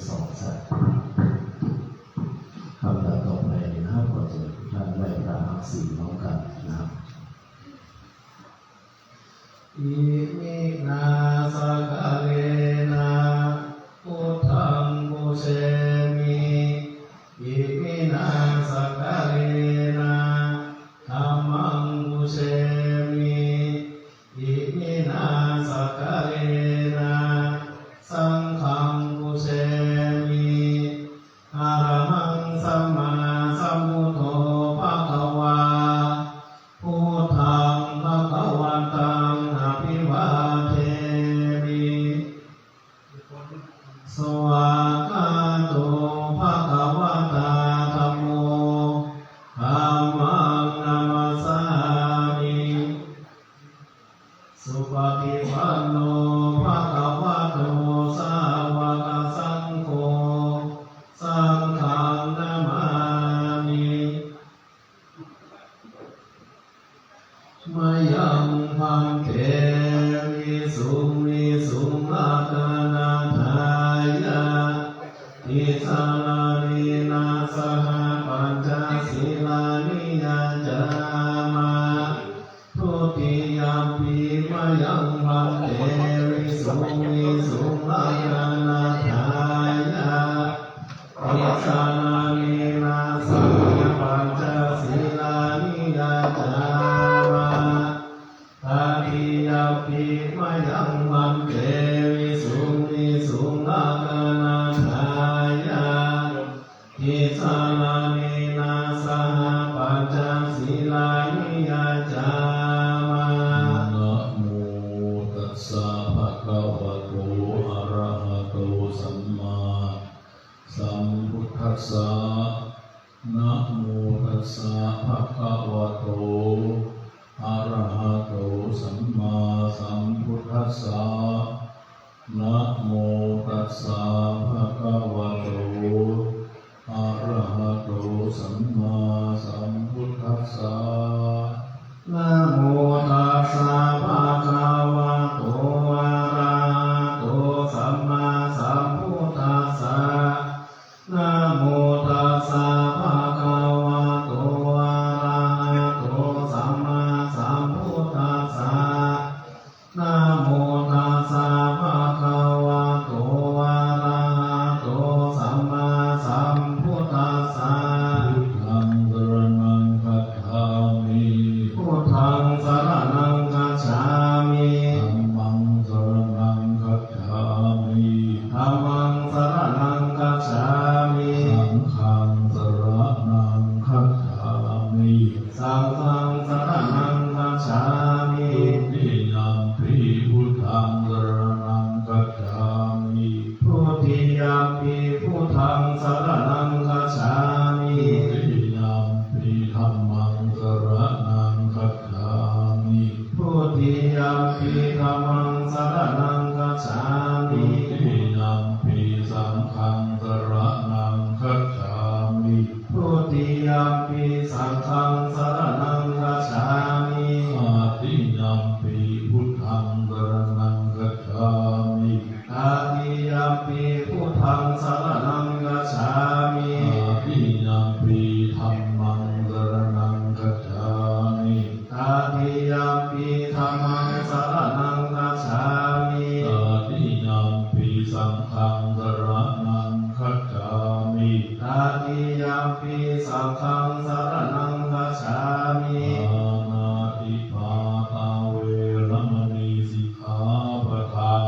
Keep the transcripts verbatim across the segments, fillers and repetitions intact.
สองสัตว์ ลำดับต่อไปนี้นะครับ ขอเชิญทุกท่านไหว้พระทั้งสี่พร้อมกันนะครับ Iminā sakkārena buddhaṃ pūjemi. Iminā sakkārena dhammaṃ pūjemi. Iminā sakkārena saṅghaṃ pūjemi. Arahaṃ sammāsambuddho bhagavā. Buddhaṃ bhagavantaṃ abhivādemi. Svākkhāto bhagavatā dhammo. Dhammaṃ namassāmi. Supaṭipanno bhagavato sāvakasaṅgho. Saṅghaṃ namāmi. Mayaṃ bhante visuṃ visuṃ rakkhaṇatthāya tisaraṇena saha pañca sīlāni yācāma. Dutiyampi mayaṃ bhante visuṃ visuṃ rakkhaṇatthāya tisaraṇena saha pañca sīlāni yācāma. Tatiyampi mayaṃ bhante visuṃ visuṃ rakkhaṇatthāya tisaraṇena saha pañca sīlāni yācāma. Namo tassa bhagavato arahato sammāsambuddhassa. Namo tassa bhagavato arahato sammāsambuddhassa. Namo tassa bhagavato arahato sammāsambuddhassa. Namo tassa bhagavato arahato sammāsambuddhassa. Namo tassa bhagavato arahato sammāsambuddhassa. Namo tassa bhagavato arahato sammāsambuddhassa. Buddhaṃ saraṇaṃ gacchāmi. Buddhaṃ saraṇaṃ gacchāmi. Dhammaṃ saraṇaṃ gacchāmi. Dhammaṃ saraṇaṃ gacchāmi. Saṅghaṃ saraṇaṃ gacchāmi. Saṅghaṃ saraṇaṃ gacchāmi. Dutiyampi buddhaṃ saraṇaṃ gacchāmi. Dutiyampi buddhaṃ saraṇaṃ gacchāmi. Dutiyampi dhammaṃ saraṇaṃ gacchāmi. Dutiyampi dhammaṃ saraṇaṃ gacchāmi. Dutiyampi saṅghaṃ saraṇaṃ gacchāmi. Dutiyampi saṅghaṃ saraṇaṃ gacchāmi. Tatiyampi buddhaṃ saraṇaṃ gacchāmi. Tatiyampi buddhaṃ saraṇaṃ gacchāmi. Tatiyampi dhammaṃ saraṇaṃ gacchāmi. Tatiyampi dhammaṃ saraṇaṃ gacchāmi. Tatiyampi saṅghaṃ saraṇaṃ gacchāmi. Tatiyampi saṅghaṃ saraṇaṃ gacchāmi. Pāṇātipātā veramaṇī sikkhāpadaṃ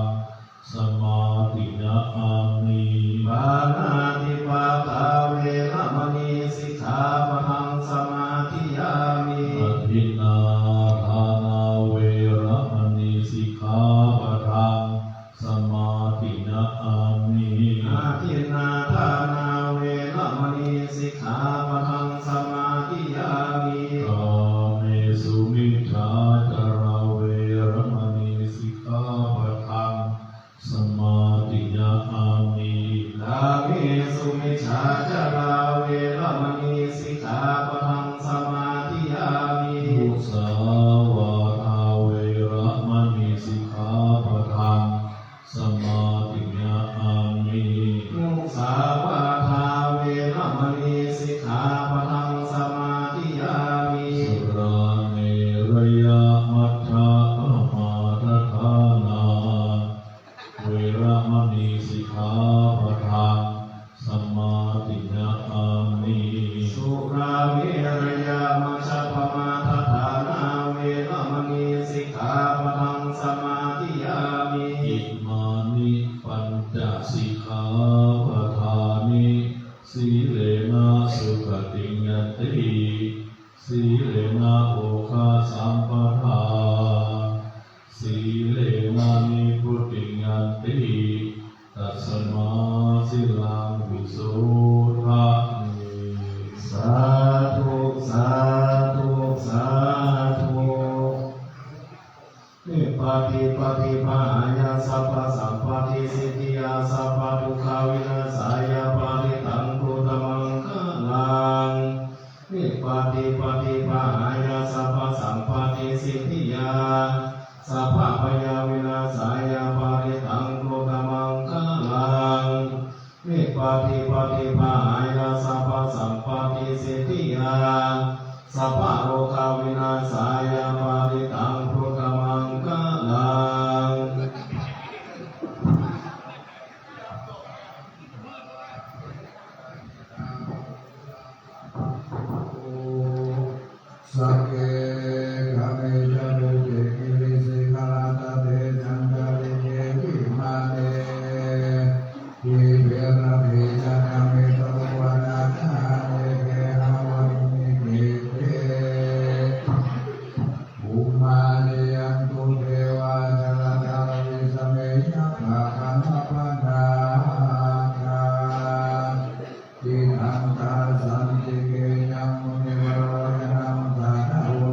samādiyāmi. Pāṇātipātā veramaṇī sikkhāpadaṃ samādiyāmi. Adinnādānā veramaṇī sikkhāpadaṃ samādiyāmi. Adinnādānā veramaṇī sikkhāpadaṃ samādiyāmi. Kāmesu micchācārā veramaṇī sikkhāpadaṃ samādiyāmi. Kāmesu micchācārā veramaṇī sikkhāpadaṃ samādiyāmi. Musāvādā veramaṇī sikkhāpadaṃ samādiyāmi. Mu- Sikkhabadaṃ samādiyāmi. Surāmerayamajjapamādaṭṭhānā veramaṇī sikkhāpadaṃ samādiyāmi. Surāmerayamajjapamādaṭṭhānā veramaṇī sikkhāpadaṃ samādiyāmi. Imāni pañca sikkhāpadāni. Sīlena sugatiṃ yanti, sīlena bhogasampadā, sīlena nibbutiṃ yanti, tasmā sīlaṃ visodhaye. Sādhu, sādhu, sādhu. Vipattipaṭibāhāya sabbasampattisiddhiyā sabbadukkhavināsāya parittaṃ brūtha maṅgalaṃ. Vipattipaṭibāhāya sabbasampattisiddhiyā sabbabhayavināsāya parittaṃ brūtha maṅgalaṃ. Vipattipaṭibāhāya sabbasampattisiddhiyā sabbarogavināsāya parittaṃ brūtha maṅgalaṃ. Sagge kāme ca rūpe girisikharataṭe cantalikkhe vimāne, dīpe raṭṭhe ca gāme taruvanagahane gehavatthumhi khette, bhummā cāyantu devā jalathalavisame yakkhagandhabbanāgā, tiṭṭhantā santike yaṃ munivaravacanaṃ sādhavo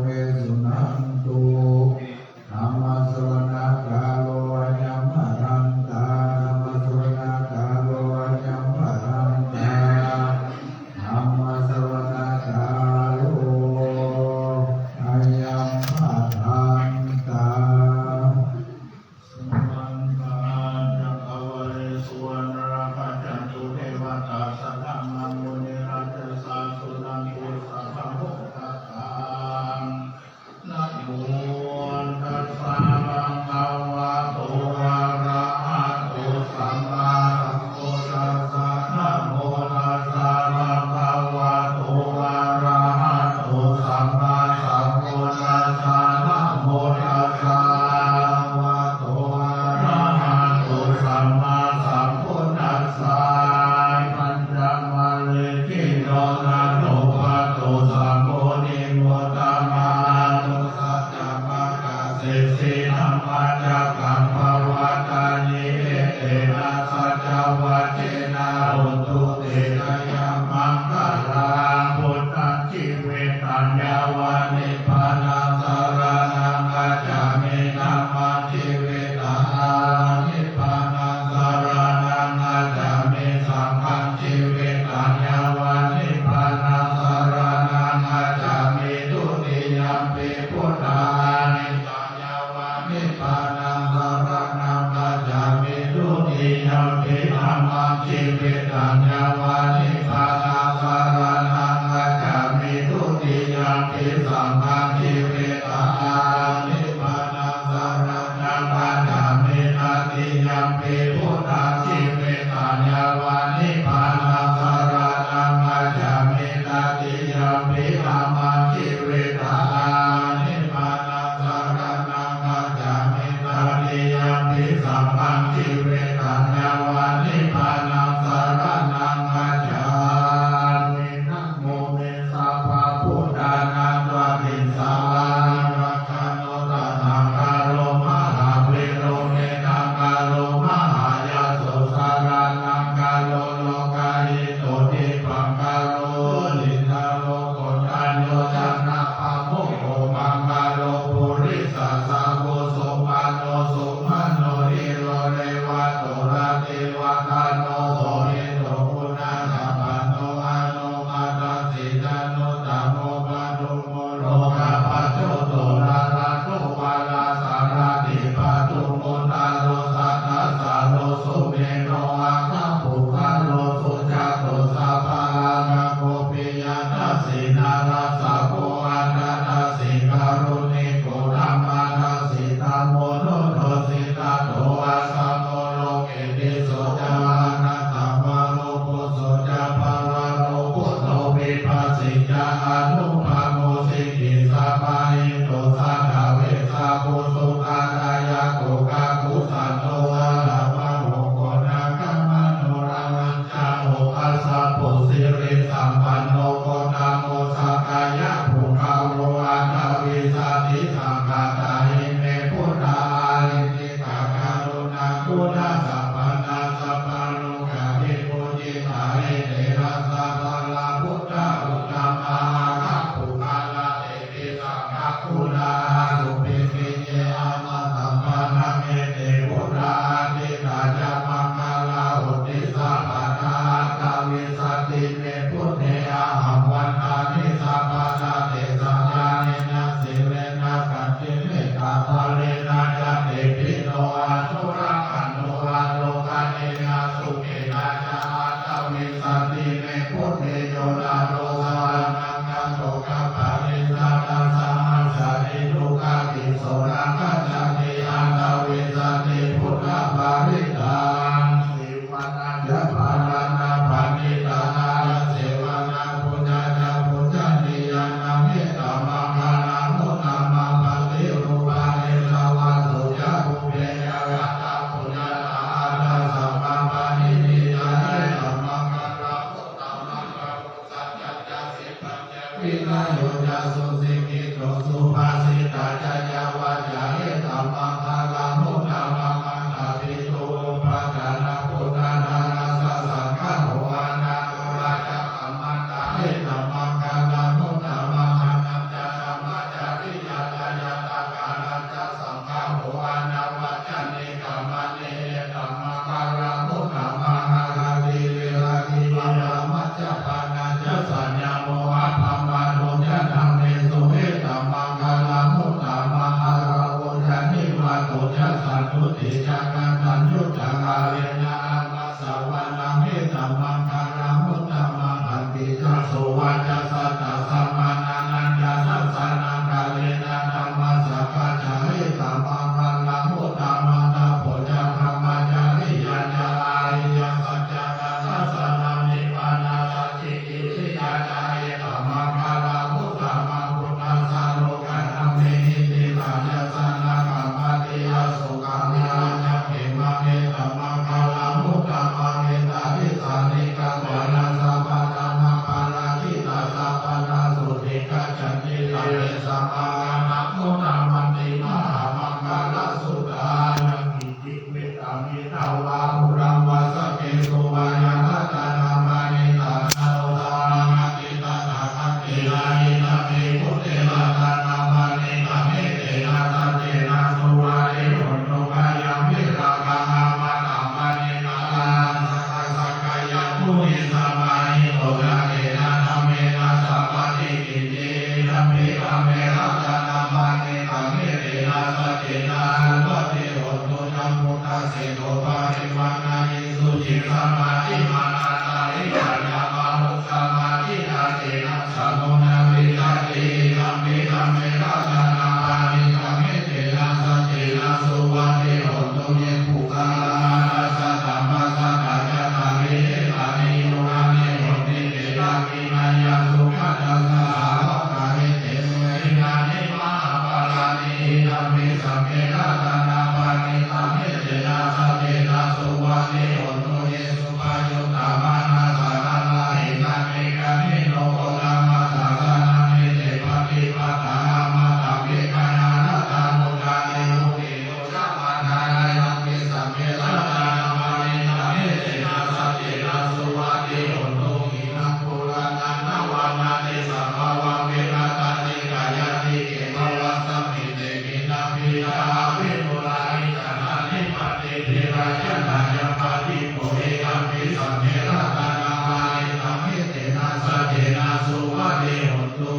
Narāsabho atthadassī, kāruṇiko dhammadassi, dhammo nuddho siddhato, āsavo lokitisso ca, anatthamāro pujjo ca, pavaro buddho vipassī ca, anubhavo sikhissabahi dosādavesabuddhugghātayako kakusandho, sādhavāho koṇāgamano, rāmañca upasampabhū, sirisampanno gotamo, sakyapuṅgavo aṭṭhavīsati saṅkhātā, ime buddhā ahi karuṇāguṇasampannā, sabbalokavibhūsitā, etendāsabalabuddhā, uttamā aṭṭhapurisapuggalā, tepi sabbaguna aṇugiddhā, ye anākulā ete buddhā, atītā ca maṅgalā honti sabbadā, aṭṭhavīsati me buddhe, ahaṃ vandāmi sabbadā, tesaṃ ñāṇena sīlena khantimettābalena ca, tepi no anurakkhantu, arogavinasukhinā ca, aṭṭhavīsati me buddhe, yo naro saraṇaṃ gato, gabbhaseyyathā, saha sārīputta tisso, na gacchati aṭṭhavīsati buddhaparittaṃ. Sevanā ca bālānaṃ paṇḍitānañca, sevanā bhujā ca pūjanīyānaṃ, etammaṅgalamuttamaṃ. Paṭirūpadesavāso ca, pubbe ca katapuññatā, attasammāpaṇidhi ca, etammaṅgalamuttamaṃ. Bāhusaccañca sippañca, vinayo ca susikkhito, subhāsitā ca yā vācā, etammaṅgalamuttamaṃ. Mātāpituupaṭṭhānaṃ, puttadārassa saṅgaho, anākulā ca kammantā, etammaṅgalamuttamaṃ. Dānañca dhammacariyā ca, ñātakānañca saṅgaho, anavajjāni kammāni, etammaṅgalamuttamaṃ. Āratī viratī ca, mātā ca bhātā ca, saññamo appamādo ca, dhammesu etammaṅgalamuttamaṃ. Gāravo ca nivāto ca, santuṭṭhī ca kataññutā, kālena dhammassavanaṃ, etammaṅgalamuttamaṃ. Khantī ca sovacassatā, samaṇānañca dassanaṃ, kālena dhammasākacchā, etammaṅgalamuttamaṃ. Tapo ca brahmacariyañca, ariyasaccāna dassanaṃ, nibbānasacchikiriyā ca, etammaṅgalamuttamaṃ. Phuṭṭhassa lokadhammehi, cittaṃ yassa na kampati, asokaṃ virajaṃ khemaṃ, etammaṅgalamuttamaṃ. Etādisāni katvāna, sabbatthamaparājitā, sabbattha sotthiṃ gacchanti, taṃ tesaṃ maṅgalamuttamanti. Mahāmaṅgalasuttaṃ. Yaṅkiñci vittaṃ idha vā huraṃ vā, saggesu vā yaṃ ratanaṃ paṇītaṃ, na no samaṃ atthi tathāgatena, idampi buddhe ratanaṃ paṇītaṃ, etena saccena suvatthi hotu. Khayaṃ virāgaṃ amataṃ paṇītaṃ, aṭṭhaṃ sahassakāyaṃ munisamāhito, na tena dhammena samatthi kiñci, idampi dhamme ratanaṃ paṇītaṃ, etena saccena suvatthi hotu. Yambuddhaseṭṭho parivaṇṇayī suciṃ, samādhimānantarikaññamāhu, samādhinā tena samo na vijjati, idampi dhamme ratanaṃ paṇītaṃ, etena saccena suvatthi hotu. Ye puggalā aṭṭhasataṃ pasaṭṭhā, cattāri etāni yugāni honti, te dakkhiṇeyyā sugatassa sāvakā, etesu dinnāni mahapphalāni, idampi saṅghe ratanaṃ paṇītaṃ, etena saccena suvatthi hotu. Ye suppayuttā manasā daḷhā, hitānāmā hitānāmino, gotamasāsanamhi te pattipattā, amataṃ vigayha laddhā mudhā nibbutiṃ bhuñjamānā, idampi saṅghe ratanaṃ paṇītaṃ, etena saccena suvatthi hotu. Khīṇaṃ purāṇaṃ navaṃ natthi sambhavaṃ, virattacittāyatike bhavasmiṃ, te khīṇabījā aviruḷhā nibbujjhanti, paṭiviññāya nāyappaṭibo, idampi saṅghe ratanaṃ paṇītaṃ, etena saccena suvatthi hotu.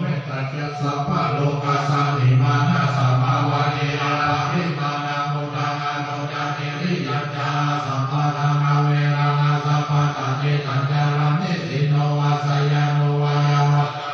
Mettā ca sabbalokasmiṃ, mānasam bhāvaye aparimāṇaṃ, uddhaṃ adho ca tiriyañca, asambādhaṃ averaṃ asapattaṃ. Tiṭṭhañcaraṃ nisinno vā, sayāno vā yāvatā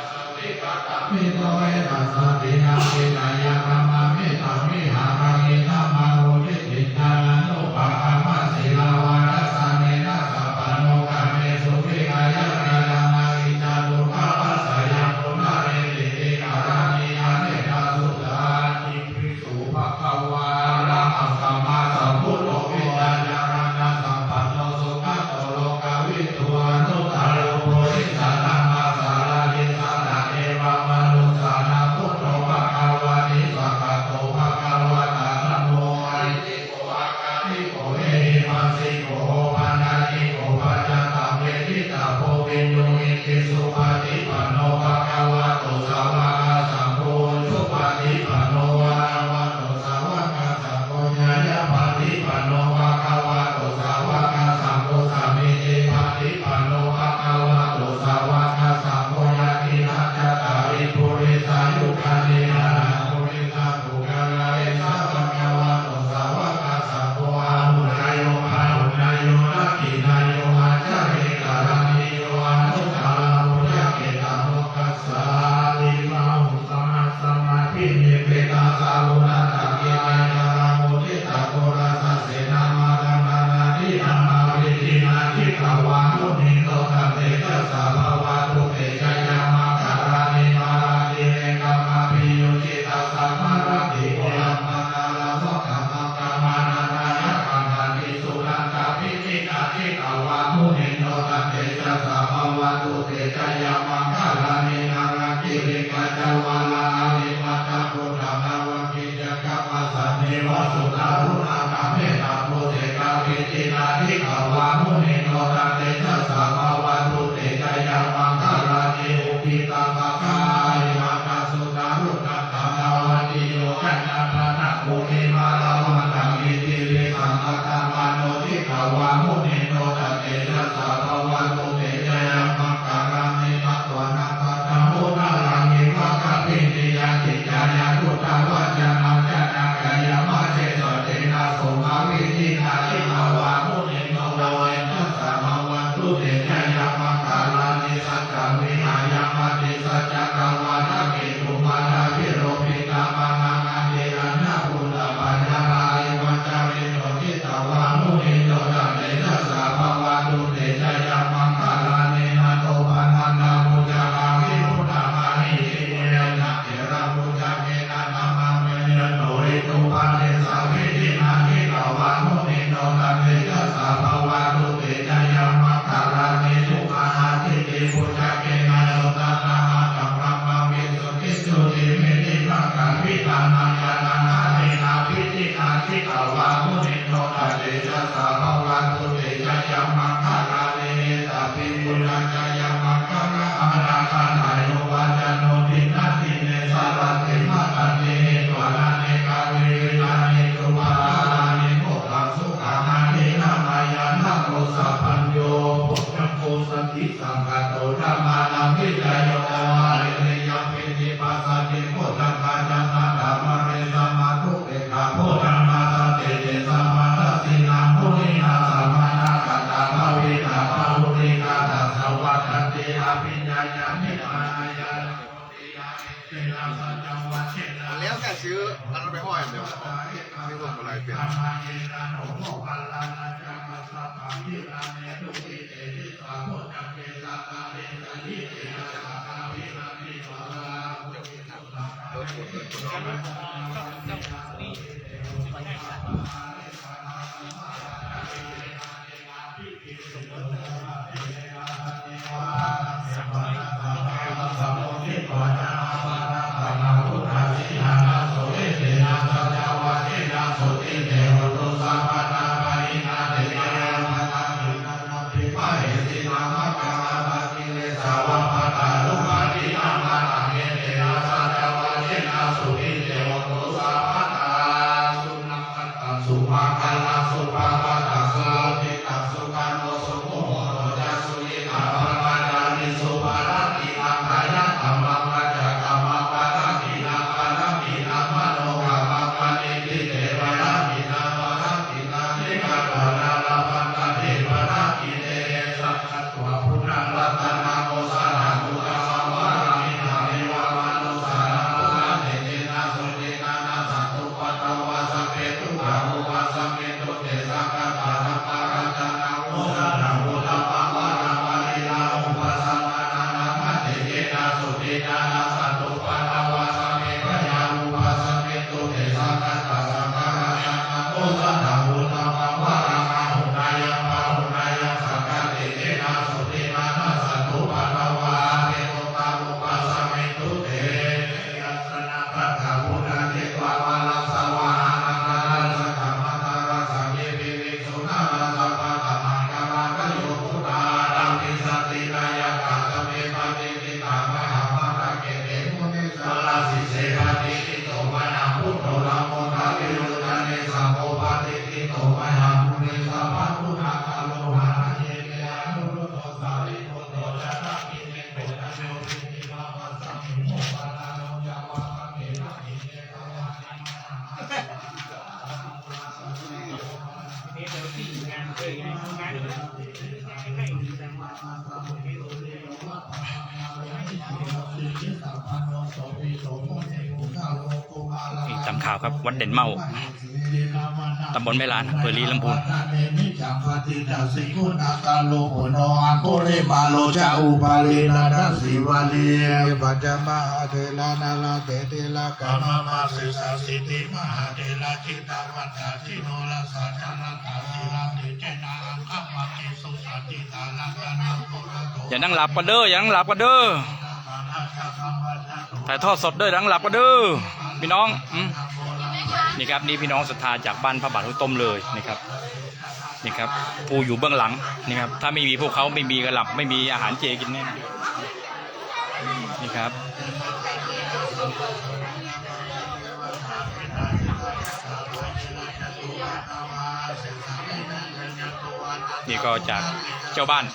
Cavalaharimātā Kodāndavaggicakkamasanīva Sudāruṇanāmeta Phussitavītiṇā Jitavā munindo Tantejasā bhavatu te jayamaṅgalāni. Ukkhittakhaggamatihatthasudāruṇantaṃ Dhāvantiyojanapathaṅgulimālavantaṃ Iddhībhisaṅkhatamano Jitavā munindo Tantejasā bhavatu te jayamaṅgalāni. Katvāna kaṭṭhamudaraṃ iva gabbhinīyā Ciñcāya duṭṭhavacanaṃ janakāyamajjhe Santena somavidhinā Jitavā munindo Tantejasā bhavatu te jayamaṅgalāni. Saccaṃ vihāya matisaccakavādaketuṃ vādābhiropitamanaṃ Atiandhabhūtaparālīsantānupacchāyino Jitavā munindo Tantejasā bhavatu te jayamaṅgalāni. Nandopanandabhujagaṃ vibudhaṃ mahiddhiṃ Puttamanupesavinappayanto Iddhūpadesavidhinā Jitavā munindo Tantejasā bhavatu te jayamaṅgalāni. Duggāhadiṭṭhibhujagena sudaṭṭhahatthaṃ Brahmaṃ visuddhijutimiddhibakābhidhānaṃ Ñāṇāgadena vidhinā Jitavā munindo Tantejasā bhavatu te jayamaṅgalāni. Etāpi buddhajayamaṅgalaaṭṭhagāthā Yo vācano dinadine sarate matandī Hitvānanekavividhāni cupaddavāni mokkhaṃ sukhaṃ adhigameyya naro sapañño. Bojjhaṅgo satisaṅkhāto dhammānaṃ vicayo tathā Viriyampīti passaddhi bojjhaṅgā ca tathāpare samādhupekkhabojjhaṅgā Sattete sabbadassinā muninā sammadakkhātā bhāvitā bahulīkatā ca vaḍḍhanti abhiññāya nibbānāya niroti. แล้วแต่ซื้อ อันนั้นไปห้อยเดี๋ยว นี่พวงมาลัยเปลี่ยน Sumaṅgalaṃ supabhātaṃ suhuṭṭhitaṃ sukhaṇo sumuhutto ca suyiṭṭhaṃ brahmacārisu padakkhiṇaṃ kāyakammaṃ vācākammaṃ padakkhiṇaṃ padakkhiṇaṃ manokammaṃ paṇidhī te padakkhiṇā padakkhiṇāni katvāna labhantatthe padakkhiṇe. Sakkatvā buddhaṃ ratanaṃ osathaṃ uttamaṃ varaṃ hitaṃ devamanussānaṃ buddhatejena sotthinā nassantupaddavā sabbe dukkhā vūpasamentu te. Sakkatvā dhammaratanaṃ osathaṃ uttamaṃ varaṃ pariḷāhūpasamanaṃ dhammatejena sotthinā nassantupaddavā sabbe bhayā vūpasamentu te. Sakkatvā saṅgharatanaṃ osathaṃ uttamaṃ varaṃ āhuneyyaṃ pāhuneyyaṃ saṅghatejena sotthinā nassantupaddavā sabbe rogā vūpasamentu te. Jayāsanākhaggā buddhajetvā māraṃ savāhanaṃ ṭhānaṃ sakkamanthaṃ rasaṃ ye piviṃsu narāsabhā. Taṇhaṅkarādayo buddhā aṭṭhavīsati nāyakā sabbe patiṭṭhitā mayhaṃ matthake te munissarā. Sīse patiṭṭhito mayhaṃ buddho dhammo dvilocane saṅgho patiṭṭhito mayhaṃ ure sabbabuddhākaro. Hadaye me anuruddho sārīputto ca dakkhiṇe koṇḍañño piṭṭhibhāgasmiṃ moggallāno ca vāmake. Dakkhiṇe pavane Sammo นี่ตามข่าวครับ วัดเด่นเม้า ตำบลแม่ลาน อำเภอลีลำพูน Aṅgulimālo ca Upālī Nanda Sīvalī, pañca mahātherā nalāṭe tilakā mama. Sesāsīti mahātherā jitavanto jinorasā, jalantā sīlatejena aṅgamaṅgesu saṇṭhitā. Ratanaṃ purato อย่านั่งหลับกันเด้อ อย่านั่งหลับกันเด้อ ถ่ายทอดสดเด้อ หลังหลับก็เด้อพี่น้อง อืม นี่ครับ นี่พี่น้องศรัทธาจากบ้านพระบาทห้วยต้มเลย นี่ครับ นี่ครับ ผู้อยู่เบื้องหลัง นี่ครับ ถ้าไม่มีพวกเขา ไม่มีกระหล่ำ ไม่มีอาหารเจกินแน่นอน นี่ครับ นี่ก็จากเจ้าบ้าน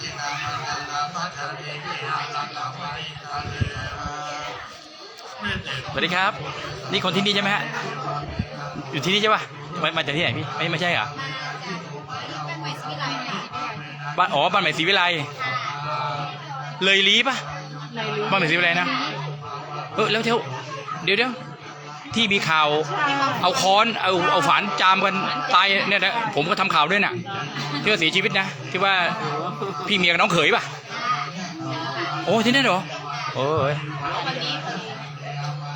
สวัสดีครับ นี่คนที่นี่ใช่ไหมฮะ อยู่ที่นี่ใช่ปะ มา มาจากที่ไหนพี่ ไม่ ไม่ใช่เหรอ บ้าน อ๋อ บ้านใหม่ศรีวิไล เลยลี้ปะ บ้านใหม่ศรีวิไลนะ เออ แล้วเดี๋ยว เดี๋ยวเดี๋ยว ที่มีข่าว เอาค้อน เอา เอาฝานจามกันตายเนี่ยนะ ผมก็ทำข่าวด้วยน่ะ ที่ว่าเสียชีวิตนะ ที่ว่าพี่เมียกับน้องเขยปะ โอ้ ที่นั่นเหรอ โอ้ย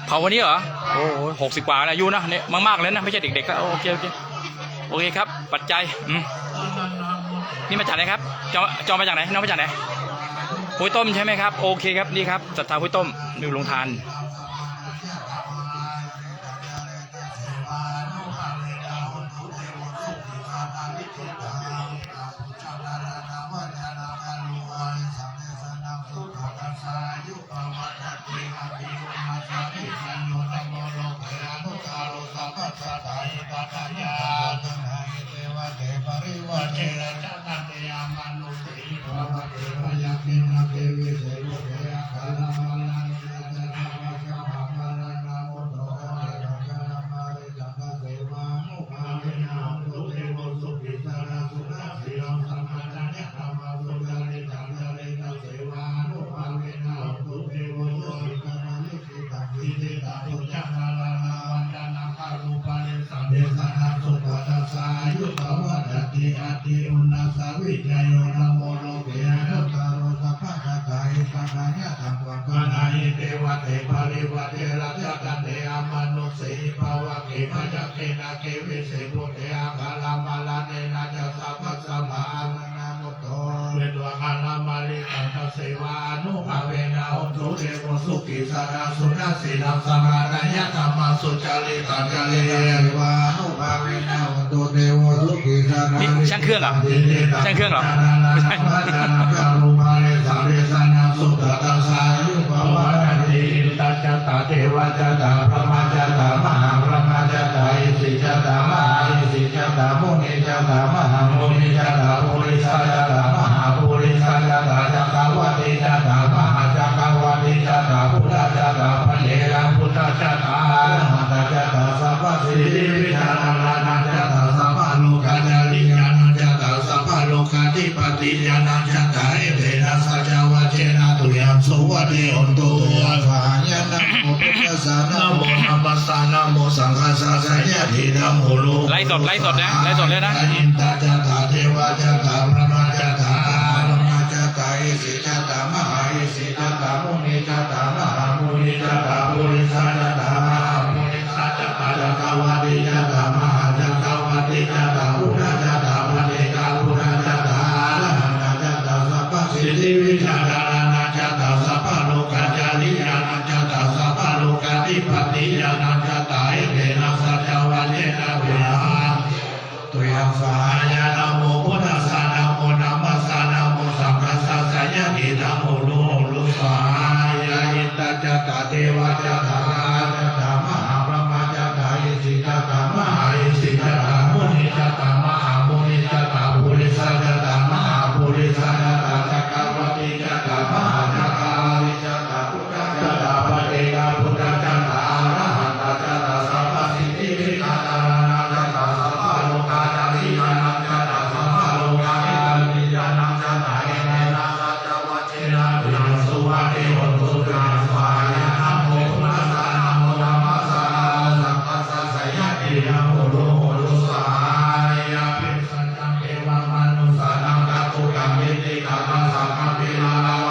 เผาวันนี้เหรอ โอ้โห หกสิบกว่าแล้ว อายุนะเนี่ย มากๆแล้วนะ ไม่ใช่เด็กๆแล้ว โอเค โอเค โอเคครับ ปัจจัย อืม นี่มาจากไหนครับ จอง จองมาจากไหน น้องมาจากไหน ห้วยต้มใช่ไหมครับ โอเคครับ นี่ครับ ศรัทธาห้วยต้ม นี่โรงทาน นี่ช่างเครื่องเหรอ ช่างเครื่องเหรอ ไม่ใช่ Namo dhammassa, namo saṅghassa, sayatidaṃ ulu. ไลฟ์สด ไลฟ์สดนะ ไลฟ์สดเลยนะ Indajātā devajātā brahmajātā brahmajātā isijātā mahāisijātā munijātā mahāmunijātā purisajātā mahāpurisajātā cakkavātijātā mahācakkavātijātā buddhajātā paccekabuddhajātā arahantajātā sabbasiddhivijjādharānañjātā sabbalokācariyānañjātā sabbalokādhipatiyānañjātā etena saccavajjena tuyhaṃ tuyhaṃ svāhāya. Namo buddhassa, namo dhammassa, namo saṅghassa, sayatidaṃ ulu ulu svāhāya. Indajātā devajātā mahājātā mahābrahmajātā isijātā mahāisijātā munijātā mahāmunijātā purisajātā mahāpurisajātā cakkavātijātā mahācakkavātijātā buddhajātā paccekabuddhajātā arahantajātā sabbasiddhivijjādharānañjātā sabbalokācariyānañjātā sabbalokādhipatiyānañjātā etena saccavajjena tuyhaṃ suvatthi hotu. Tuyhaṃ svāhāya. Namo buddhassa, namo dhammassa, namo saṅghassa, sayatidaṃ ulu ulu svāhāya. Pisācakkhemamanussānaṃ cakkhukamitikammassakābhirāgaṃ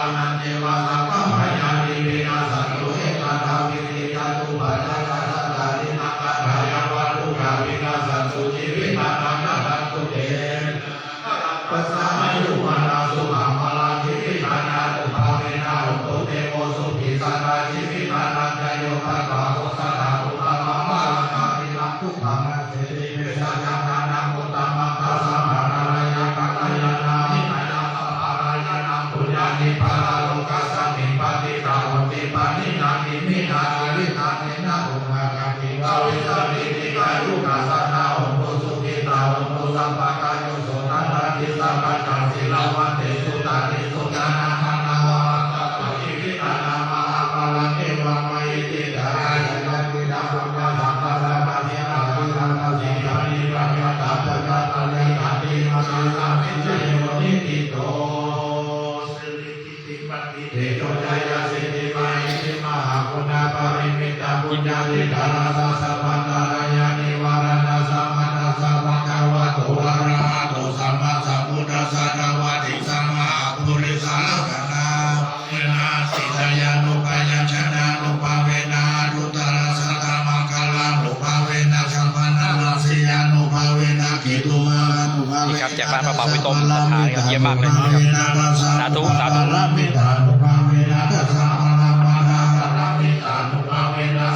jīvitarañca yo tattha osatha uttamaṃ varaṃ, kāpilabdhupamaseti vessāya ṭhānaṃ uttamaṃ. Tasmā hārāya kalyāṇaṃ hinayā sabbahārāyanaṃ, puññāni paralokasmiṃ patiṭṭhā honti pāṇinā. Iminā ariṭṭhānena puññakkhettaṃ bhavissati dīghāyukā. Sadā hontu sukhitā hontu sabbadā, yo sotthaṃ rakkhi sabbattaṃ sīlavantesu dassesi. Ñāṇānāmanāvalompanto jīvitā mahāphalāṇi vā mahiddhikā. Āyasmanto puññasampadaṃ passaddhā sīlā samaḍḍhānā bhāvitā puññaphalaṃ dātā viññūhīti. Tasmā viññūhīti. Tejo jaya siddhi mahiddhi mahāguṇāparimitapuññādhikārassa sabbantarāyanivāraṇasamatthassa bhagavato arahato sammāsambuddhassa dvattiṃsamahāpurisalakkhaṇā sītyānubyañjanānubhāvena aṭṭhuttarasatamaṅgalānubhāvena sabbanarāsiyānubhāvena ketumālānubhāvena นี่ครับ แจกร้านพระป่าห้วยต้ม ศรัทธาครับ เยี่ยมมากเลยครับ สาธุ สาธุ dasapāramitaṃ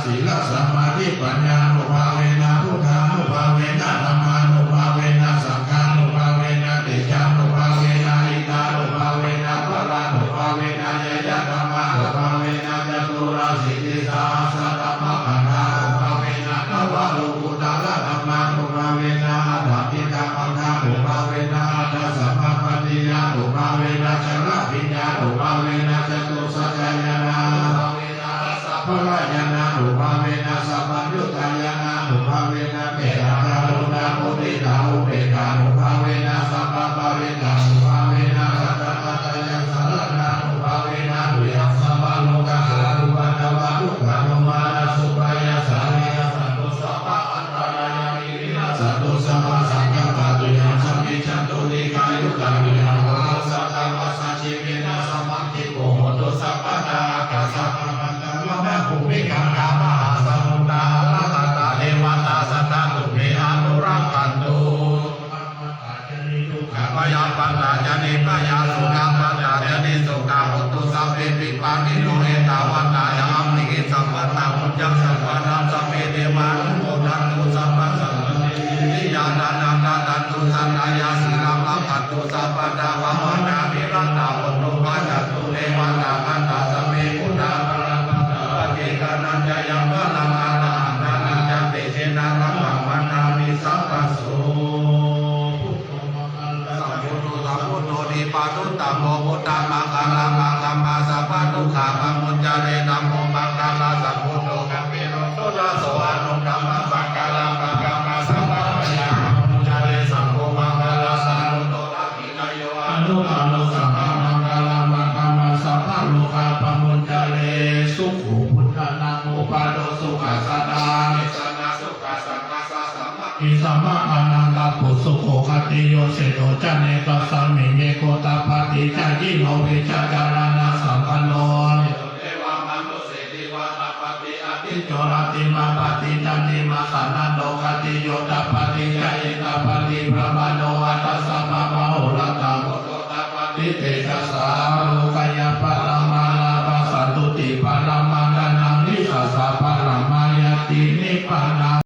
sīlasamādhipaññānubhāvena buddhānubhāvena dhammānubhāvena saṅghānubhāvena tejānubhāvena iddhānubhāvena balānubhāvena ñeyyadhammānubhāvena caturāsītisahassadhammakkhandhānubhāvena navalokuttaradhammānubhāvena aṭṭhaṅgikamaggānubhāvena aṭṭhasamāpattiyānubhāvena chaḷabhiññānubhāvena catusaccañāṇānubhāvena dasabalañāṇānubhāvena sabbaññutañāṇānubhāvena mettākaruṇāmuditāupekkhānubhāvena sabbaparittānubhāvena ratanattayasaraṇānubhāvena tuyhaṃ sabbarogasokupaddavadukkhadomanassupāyāsā vinassantu sabbaantarāyāpi vinassantu sabbasaṅkappā tuyhaṃ samijjhantu dīghāyutā tuyhaṃ balaṃ satavassajīvena samaṅgiko hotu sabbadā. Ākāsapabbataṃ vo nāgabhūmigaṅgāmahāsamuddā arahatā devatā sadā tumhe anurakkhantu. Bhayappattā ca nibbhayā sokappattā ca nissokā hontu sabbepi pāṇino. Ettāvatā ca amhehi sambhataṃ puññasampadaṃ sabbe devānumodantu sabbasampattisiddhiyā. Dānaṃ dadantu saddhāya sīlaṃ rakkhantu sabbadā bhāvanābhiratā hontu gacchantu devatāgatā. Sabbe buddhā balappattā paccekānañca yaṃ balaṃ arahantānañca tejena rakkhaṃ bandhāmi sabbaso. Buddho maṅgalamakaṃ buddho dīpavottamavo buddhamaṅgalamakaṃ sabbadukkha pamuñcare. Dhammo maṅgalasambhūto gambhīro suraso anuttamo maṅgalamakaṃ sabbabhayā pamuñcare. Saṅgho maṅgalasambhūto dakkhiṇeyyo anuttaro sabbamaṅgalamakaṃ sabbarogapamuñcare. Sukho buddhānaṃ uppādo sukhā sadā samāgamino. Samaṇānaṃ tapo sukho khatiyo seṭṭho ca nettāsmiṃ niggo tappati ca yino vicakkhaṇasampanno devamanussena tappati ādicco rattimāpati candimā sannaddho khatiyo tappati ca etappati brāhmaṇo atha sabbamahorattaṃ buddho tappati tejasā. Ārogyaparamā lābhā santuṭṭhiparamaṃ dhanaṃ vissāsaparamā ñātī nibbānaṃ